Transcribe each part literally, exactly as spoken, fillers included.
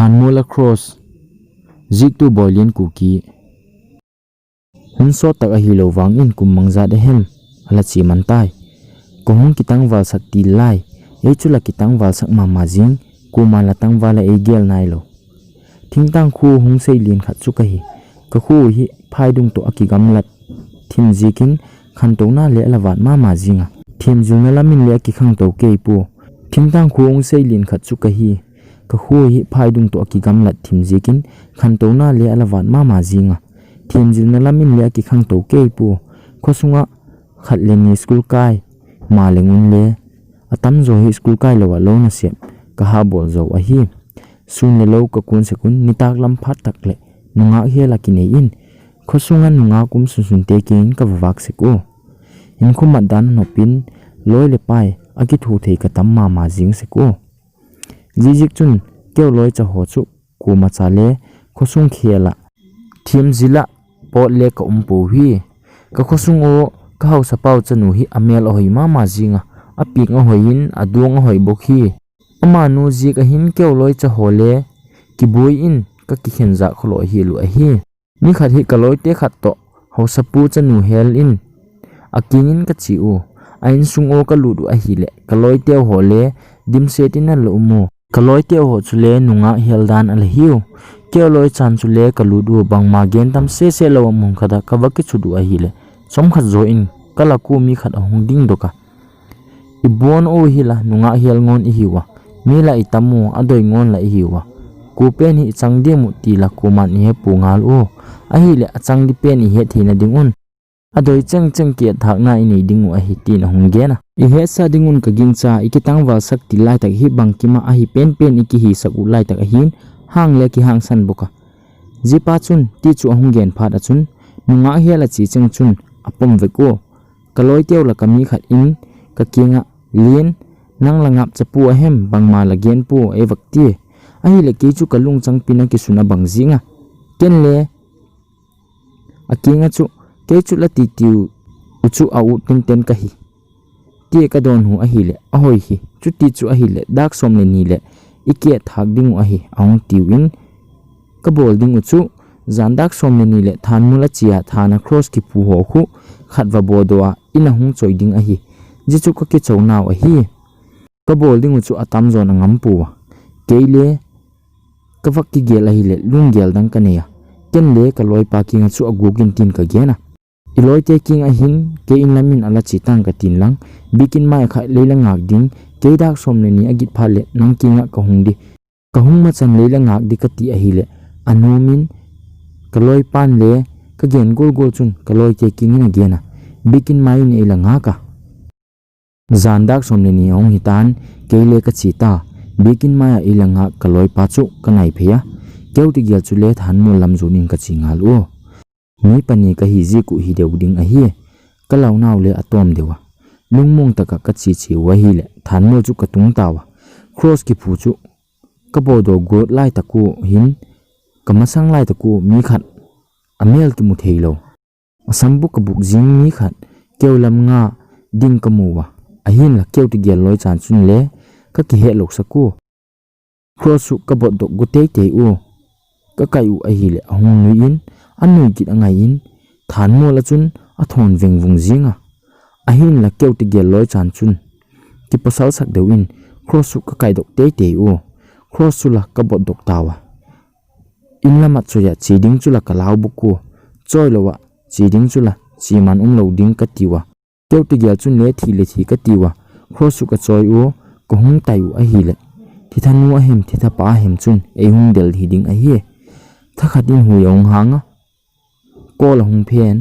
Anmol a cross. Ziktu Boilian Kuki. Hun sot tak ahilou vangin kum mangjat ahem, ala chi man tai. Kahung kitangval sak til lai, ei chu la kitangval sak mama jing, kuman la tangval a ei gel nailou. Thingtang kho hung seilin khat chu kahi, ka kho hi phaidung toh akigamlat thim jikin, khantouna le ala vat mama jinga. Themjilna lamin le akikhangtou kei pu. Thingtang kho hung seilin khat chu kahi, ka kho hi phaidung toh akigamlat thim jikin, khantouna le ala vat mama jinga. Themjilna lamin le akikhangtou kei pu. Khosunga khat le ni school kai, ma le ngun le. Atamjo hi school kai lou a lou nasep, kaha bol jou ahi. Sun le lou kakun sekun, nitak lam phat tak le, nungah hel a kinei in. Khosunga nungah kum sunsun te kei in kavavak sek u. Hinkho mat dan nopin, loi le pai, akithu thei katam mama jing sek u. Jijik chun, keu loi cha ho chu, kumacha le, khosung khel a. Themjil a, pot le ka um pou hi. Ka khosung u, ka haosa pau chanu hi amel ahoi mama jinga, apik ahoi in, adung ahoi bok hi. Amanu jik ahin keu loi cha ho le, kibui in, ka kikhen ja kholo hi lu ahi. Ni khat hi ka loite khat toh, haosapu chanu hel in, akingin ka chi u, a insung u ka lut u ahile, ka loite ho le, dimset in ala um u. Ka loite ho chu le nungah hel dan ala hiu. Keu loi chan chu le ka lut u bangma gen tam sese lou a mun khat a ka va kichut u ahile, chomkhat jo in ka lak u mi khat ahung ding doh a. I bon u hi la nungah hel ngon i hiu a, mi la i tam u a doi ngon la i hiu a. Ku pen hi i chang dim u ti la kuman i he pu ngal u. Ahile a chang di pen i he theina ding un. A doi cheng cheng ki a thak na i nei ding u ahi tin ahung gen a. I he sa ding un ka ging cha i kitangval sak til lai tak hi bangkima ahi pen pen i kihi sak u lai tak ahin hang le kihang san bok a. Jipa chun ti chu ahung gen phat a chun nungah hel a chi cheng chun a pom vek u. Ka loiteu la ka mi khat in ka kinga lien, nang la ngap chapu ahem, bangma la genpu ei vak ti. Ahile kei chu ka lungchang pina kisun a bang jinga. Ken le a kinga chu, kei chu la titiu u chu a ut tenten ka hi. Ti ka don hu ahile, a hoi hi, chuti chu ahile, dak som le ni le, i ke thak ding u ahi, a hung tiu in, ka bol ding u chu, jan dak som le ni le thanmul a chia thana cross kipu ho khu, khat va bodo a, in a hung choi ding ahi. Ji chu ka kichou nau ahi. Ka bol ding u chu a tam jon a ngam pu a. Kei le, ka vak kigel ahile, lunggel dang ka nei a. Ken le, ka loipa kinga chu a guk in tin ka gen a. I loite kinga hin, kei in lamin a la chi tang ka tin lang, bikin mai kha lei la ngak ding, kei dak som le ni a git phat le, nang kinga ka hung di. Ka hung ma chan lei la ngak di ka ti ahile, a numin, ka loipan le, ka gen gol gol chun, ka loite kingin a gen a, bikin mai in ei la ngak a. Jan dak som le ni a hung hi tan, kei le ka chi ta, bikin mai a ei la ngak ka loipa chu, ka nai phei a, keu ti gel chu le thanmul lam jun in ka chi ngal u. Mi pani ka hi jik u hi deu ding ahi, ka lau nau le a tom deu a. Lungmong taka ka chi chi u ahile, thanmul chu ka tung tau a. Cross kipu chu, ka bodo got lai tak u hin, ka masang lai tak u mi khat, a mel kimu thei lou. A sambu ka buk jing mi khat, keu lam nga ding ka mu a. Ahin la keu ti gel loi chan chun le, ka kihe lou sak u. Cross u ka bot dok gu tei tei u. Ka kai u ahile a hung nui in, a nui git a ngai in, thanmul a chun a thon veng vung jing a. Ahin la keu ti gel loi chan chun. Kipasal sak deu in, cross u ka kai dok tei tei u. Cross u la ka bot dok tau a. In la mat choi a chi ding chu la ka lau buk u. Choi lou a chi ding chu la chi man um lou ding ka ti u a. Keu ti gel chun le thi le thi ka ti u a, cross u ka choi u, ka hung tai u ahile. Thi thanu ahem, thi thapa ahem chun, ei hung del hi ding ahi. Thakhat in hui a hung hang a. Kol a hung phen,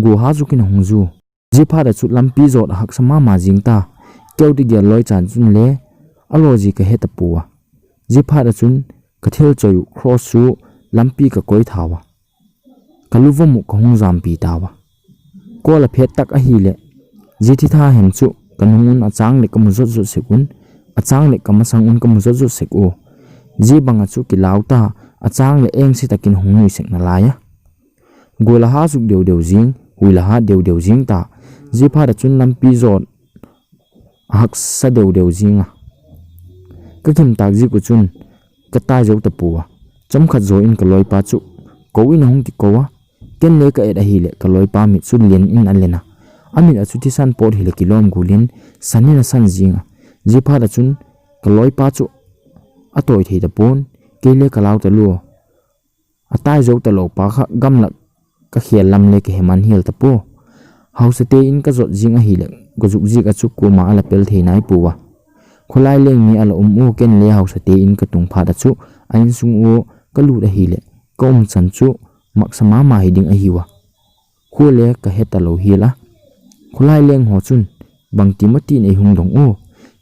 gu ha jukin a hung ju. Ji phat a chu lampi jot a haksa mama jing ta. Keu ti gel loi chan chun le, a lo ji ka he ta pu a. Ji phat a chun, ka thil choi u cross u lampi ka koi thau a. Ka luvum u ka hung jampi tau a. Kol a phet tak ahile, ji thi tha hem chu ka nung un a chang le ka mu jot jot sek un, a chang le ka masang un ka mu jot jot sek u. Ji bang a chu ki lau ta, a chang le eng si takin hung nui sek na lai a. Gul a ha juk deu deu jing, hui la ha deu deu jing ta. Ji phat a chun lampi jot a haksa deu deu jing a. Ka kim tak jik u chun, ka tai jou tapouva. Chomkhat jou in ka loipa chu kou in ahung kikou a. Ken le ka et ahile ka loipa mit chu len in alen a. Amit a chu thisan pot hile kilom gul in san in asan jing a. Jiphat a chun ka loipa chu atoi thei tapon, kei le ka lau talou. Atai jou talou pa kha gamlak ka khel lam le ka heman hiel tapou. Haosa te in ka jot jing ahile, ka juk jik a chu koima ala pel thei naipouva. Kholai leng mi ala um u, ken le haosa te in ka tung phat a chu a insung u ka lut ahile, ka umchan chu maksa mama hi ding ahiuva. Kho le ka he talou hiel a. Kholai leng ho chun bangti mo tin ei hung dong u,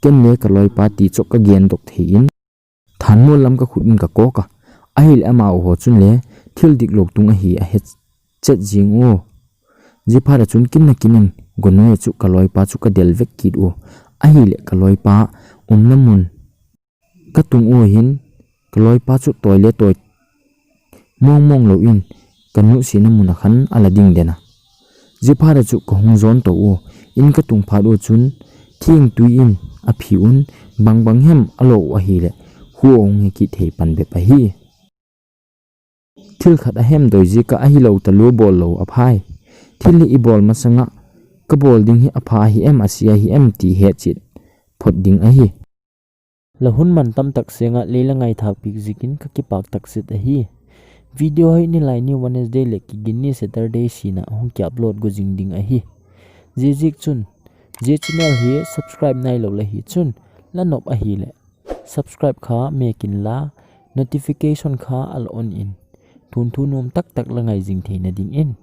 ken le ka loipa ti chu ka gen dok thei in. Thanmol lam ka khut in ka kok a. Ahile amau ho chun le thil diklou tung ahi ahe chet jing u. Jiphat a chun kin na kin in gonoi a chu ka loipa chu ka del vek kit u. Ahile ka loipa umna mun ka tung u hin ka loipa chu toi le toi mong mong lou in ka nusina mun a khan ala ding den a. Jiphat a chu ka hung jon tou u, in ka tung phat u chun thing tui in aphi un, bang bang hem alo u ahile, hu ahung he kit thei pan bep ahi. Thil khat ahem doi jik a ahilou talou bol lou aphai. Thil hi i bol masanga ka bol ding hi apha hi em, asia hi em ti he chet phot ding ahi. La hun man tam tak senga lei la ngaithak pik jikin ka kipak tak set ahi. Video hi nilai ni Wednesday le kigin ni Saturday sina hung ki upload go jing ding ahi. Jijik chun, je channel hi subscribe nailou la hi chun, la nop ahile subscribe kha mekin la, notification kha ala on in. Thun thu nom tak tak la ngai jing theina ding in.